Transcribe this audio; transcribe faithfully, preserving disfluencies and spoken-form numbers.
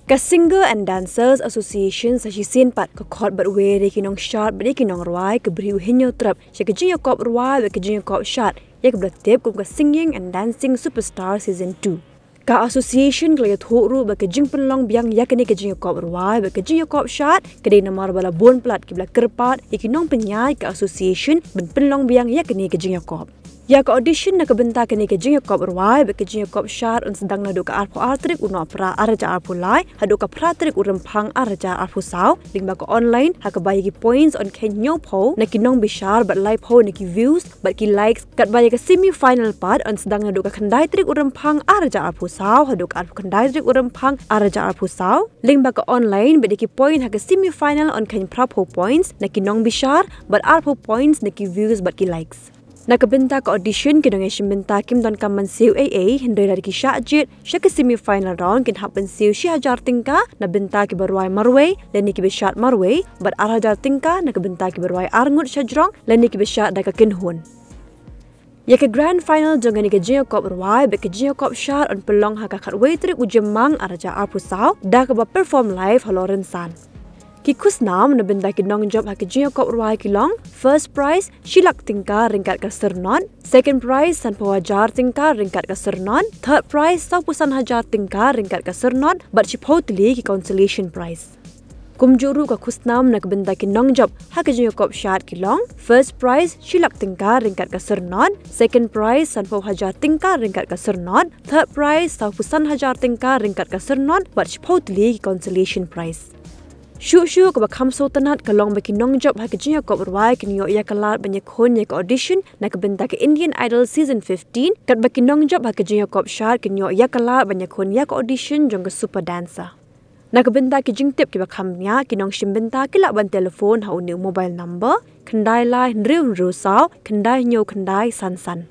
Ka Singer and Dancers Association sa shisien pat ka khot bad wer ïa ki nongshad bad ïa ki nongrwai ka briew Hynñiewtrep sha ka jingïakop rwai bad ka jingïakop shad ïa kaba la tip kum ka Singing and Dancing Superstar Season two. Ka association ka la ïathuh ruh ba ka jingpynlong biang ïa kane ka jingïakop rwai bad ka jingïakop shad ka dei namar ba la bun palat kiba la kyrpad ïa ki nongpynïaid ka association ban pynlong biang ïa kane ka jingïakop. Ïa ka audition na ka bynta kane ka jingïakop rwai bad ka jingïakop shad yn sdang naduh ka arphew ar tarik u Nohprah ar hajar arphew lai haduh ka phra tarik u Rymphang ar hajar arphew saw lyngba ka online ha kaba ïa ki points yn kheiñ hynñiewphew na ki nongbishar bad laiphew na ki views bad ki likes, katba ïa ka semi final pat yn sdang naduh ka khyndai tarik u Rymphang ar hajar arphew saw haduh ka arphew khyndai tarik u Rymphang ar hajar arphew saw lyngba ka online bad ïa ki point ha ka semi final yn kheiñ phraphew points na ki nongbishar bad arphew points na ki views bad ki likes. Na ka bynta ka audition ki nongïashim bynta kim donkam ban siew ei ei hynrei lada ki shah jied sha ka semi final round kin hap ban siew shi hajar tyngka na bynta kiba rwai marwei lane kiba shad marwei bad ar hajar tyngka na ka bynta kiba rwai arngut shajrong lane kiba shad da ka kynhun. Ïa ka grand final jong kane ka jingïakop rwai bad ka jingïakop shad yn pynlong ha ka khatwei tarik u Jymmang ar hajar arphew saw da kaba perform live halor rynsan. Ki khusnam na bynta ki nongjop ha ka jingïakop rwai ki long: first prize shi lak tyngka ryngkat ka syrnod, second prize sanphew hajar tyngka ryngkat ka syrnod, third prize sawphew san hajar tyngka ryngkat ka syrnod bad shiphew tylli ki consolation prize. Kumjuh ruh ka khusnam na ka bynta ki nongjop ha ka jingïakop shad ki long: first prize shi lak tyngka ryngkat ka syrnod, second prize sanphew hajar tyngka ryngkat ka syrnod, third prize sawphew san hajar tyngka ryngkat ka syrnod bad shiphew tylli ki consolation prize. Shuh shuh kaba kham sngewtynnat ka long ba ki nongjop ha ka jingïakop rwai kin ïoh ïa ka lad ban ïakhun ïa ka audition na ka bynta ka Indian Idol Season fifteen, katba ki nongjop ha ka jingïakop shad kin ïoh ïa ka lad ban ïakhun ïa ka audition jong ka Super Dancer. Na ka bynta ki jingtip kiba kham bniah ki nongshim bynta ki lah ban telephone ha une u mobile number: khyndai lai hynriew hynriew saw khyndai hynñiew khyndai san san.